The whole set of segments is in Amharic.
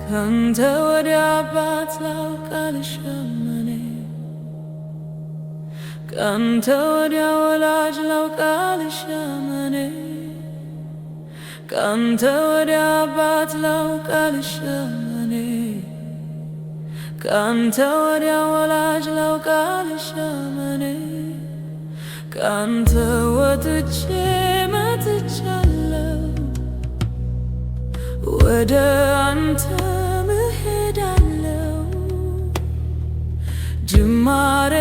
ካንተ ወዲያ አባት ላውቅ አልሻም እኔ፣ ካንተ ወዲያ ወላጅ ላውቅ አልሻም እኔ፣ ካንተ ወዲያ አባት ላውቅ አልሻም እኔ፣ ካንተ ወዲያ ወላጅ ላውቅ አልሻም እኔ። ካንተ ወጥቼ መጥቻለሁ፣ ወደ አንተ እሄዳለሁ። ጅማሬ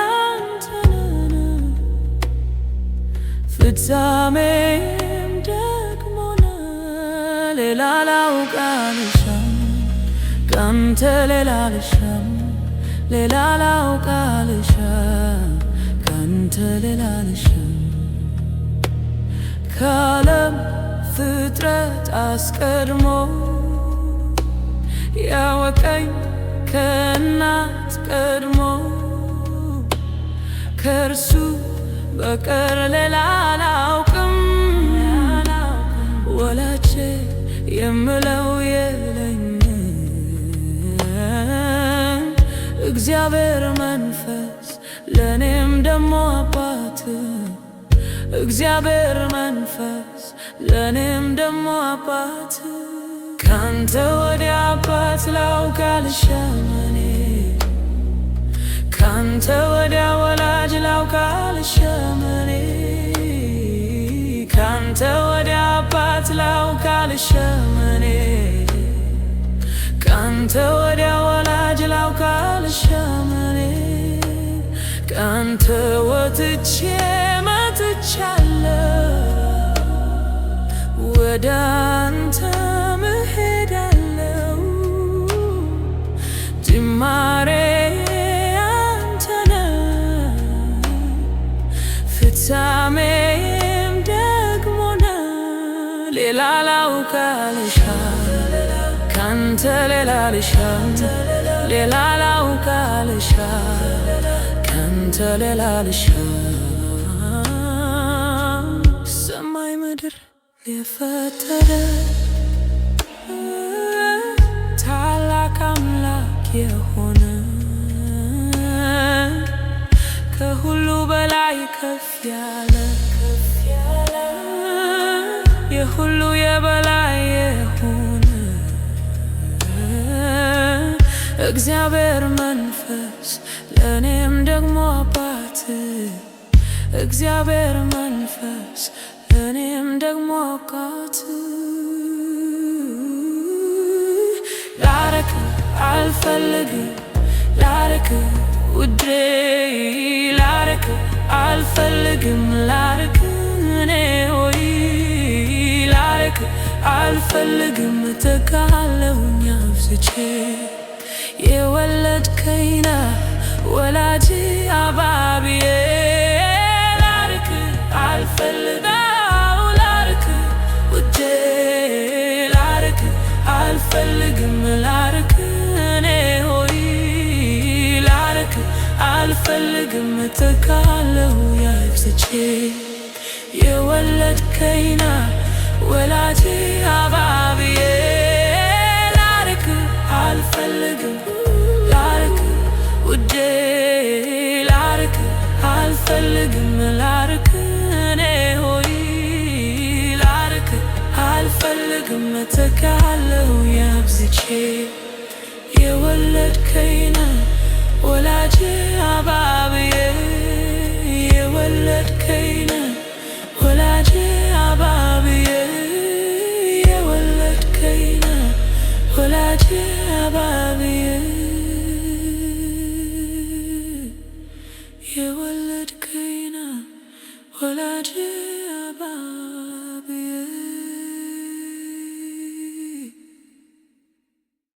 አንተ ነህ፣ ፍጻሜም ደግሞ ነህ። ሌላ ላውቅ አልሻም፣ ካንተ ሌላ አልሻም፣ ሌላ ላውቅ አልሻም፣ ካንተ ሌላ አልሻም። ከዓለም ፍጥረት አስቀድሞ ያወቀኝ፣ ከእናት ቀድሞ፣ ከእርሱ በቀር ሌላ አላውቅም። ወላጄ የምለው የለኝም። እግዚአብሔር መንፈስ ለእኔም ደሞ አባት፣ እግዚአብሔር መንፈስ ለእኔም ደሞ አባት። ካንተ ወዲያ አባት ላውቅ አልሻም እኔ፣ ካንተ ወዲያ ወላጅ ላውቅ አልሻም እኔ፣ ካንተ ወዲያ አባት ላውቅ አልሻም እኔ፣ ካንተ ወዲያ ወላጅ ላውቅ አልሻም እኔ። ካንተ ወጥቼ መጥቻለሁ፣ ወደ አንተ እሄዳለሁ። ጅማሬ አንተ ነህ፣ ፍጻሜም ደግሞ ነህ። ሌላ ላውቅ አልሻም፣ ካንተ ሌላ አልሻም፣ ሌላ ላውቅ አልሻም፣ ካንተ ሌላ አልሻም። ሰማይ ምድር የፈጠረ ታላቅ አምላክ የሆነ፣ ከሁሉ በላይ ከፍ ያለ፣ የሁሉ የበላይ የሆነ እግዚአብሔር መንፈስ ለእኔም ደግሞ አባት፣ እግዚአብሔር መንፈስ ለእኔም ደግሞ አባት። ላርቅ አልፈልግም፣ ላርቅ ውዴ፣ ላርቅ አልፈልግም፣ ላርቅ እኔ ሆይ፣ ላርቅ አልፈልግም፣ እተካለሁኝ አብዝቼ። የወለድከኝ ነህ ወላጅ አባብዬ። ላርቅ አልፈልግም፣ ላርቅ ውዴ፣ ላርቅ አልፈልግም፣ ላርቅ እኔ ሆይ፣ ላርቅ አልፈልግም፣ እተካለሁ አብዝቼ። የወለድከኝ ነህ ወላጅ አባብዬ። ላርቅ አልፈልግም፣ ላርቅ ውዴ፣ ላርቅ አልፈልግም፣ ላርቅ እኔ ሆይ፣ ላርቅ አልፈልግም፣ እተካለሁ አብዝቼ። የወለድከኝ ነህ ወላጅ አባብዬ። የወለድከኝ ነህ ወላጅ አባብዬ። የወለድከኝ ነህ ወላጅ አባብዬ። የወለድከኝ ነህ ወላጅ